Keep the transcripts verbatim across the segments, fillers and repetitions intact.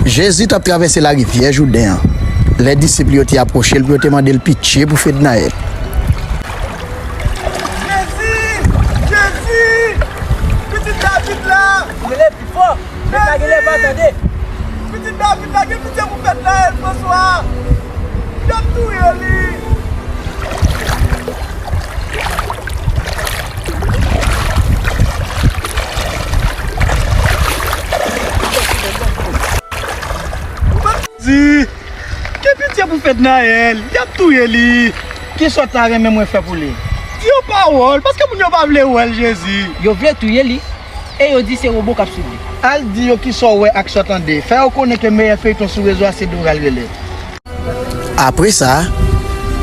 Jezi t ap travèse larivyè Jouden an, lè disip li yo te apwoche l pou yo te mande l pitye pou Fednayèl. Jezi! Jezi! Pitit David la! Rele pi fò! Fednayèl pa tande! Pitit David la, gen pitye pou Fednayèl, Franswa! Y ap touye li! Di, gen pitye pou Fednayèl, y ap touye li. Kisa w ta renmen mwen fè pou li? Di yon pawòl, paske moun yo pa vle wè l, Jezi. Yo vle touye li, e yo di se wobo k ap swiv li. Al di yo kisa w wè ak sa w tande. Fè yo konnen ke meyè feyton sou rezo a se Doral rele. Apre sa,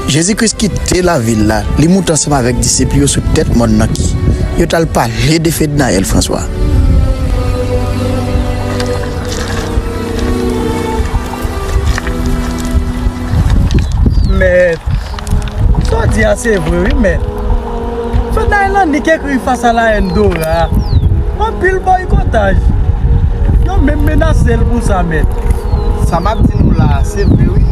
Jezi Kris kite lavil la, li moute ansanm avèk disip li yo sou tèt mòn nan ki yo t al pale de Fednayèl Franswa. Mèt, sa w di a se vre wi, mèt. Fednayèl annik ekri Face à la haine Dora. Anpil bòykotaj. Yo menm menase l pou sa, mèt. Sa m ap di nou la a, se vre wi.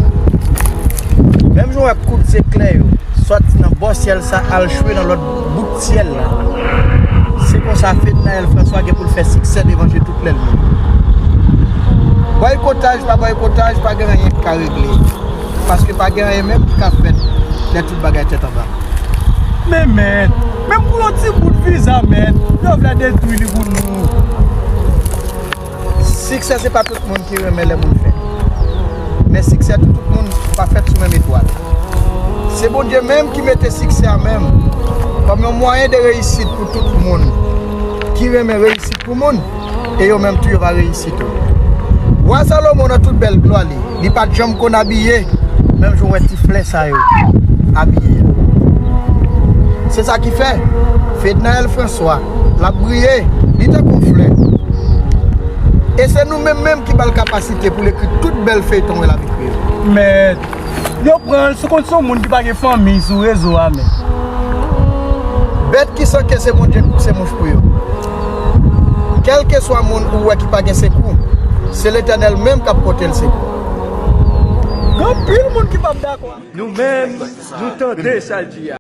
Menm jan w wè kout zeklè yo sòti nan bò syèl sa al chwe nan lòt bout syèl la, se konsa Fednayèl Franswa gen pou l fè siksè devan je tout lènmi. Bòykotaj pa bòykotaj, pa gen anyen ki ka regle. Paske pa gen anyen menm ki ka fèt lè tout bagay tèt anba. Men mèt, menm pou yon ti bout viza mèt, yo vle detwi li pou nou. Siksè se pa tout moun ki renmen lè moun fèt. Men siksè tout, tout moun pa fèt sou menm etwal. Se Bondye menm ki mete siksè a menm kòm yon mwayen de reyisit pou tout moun ki renmen reyisit pou moun, e yo menm tou yo va reyisi tou. Wa Salomo nan tout bèl glwa li, li pa t janm konn abiye menm jan w wè ti flè sa yo abiye a. Se sa ki fè Fednayèl Franswa, l ap briye, li tankou yon flè. E se nou menm menm ki ba l kapasite pou l ekri tout bèl feyton w wè l ap ekri yo. Mèt, yo pran l sou kont se yon moun ki pa gen fanmi sou rezo a, mèt. Bèt ki san ke se Bondye k pouse mouch pou yo. Kèlkeswa moun ou wè ki pa gen sekou, se Letènèl menm k ap pote l sekou. Gen anpil moun ki p ap dakò. Nou menm, nou tande sa l di a.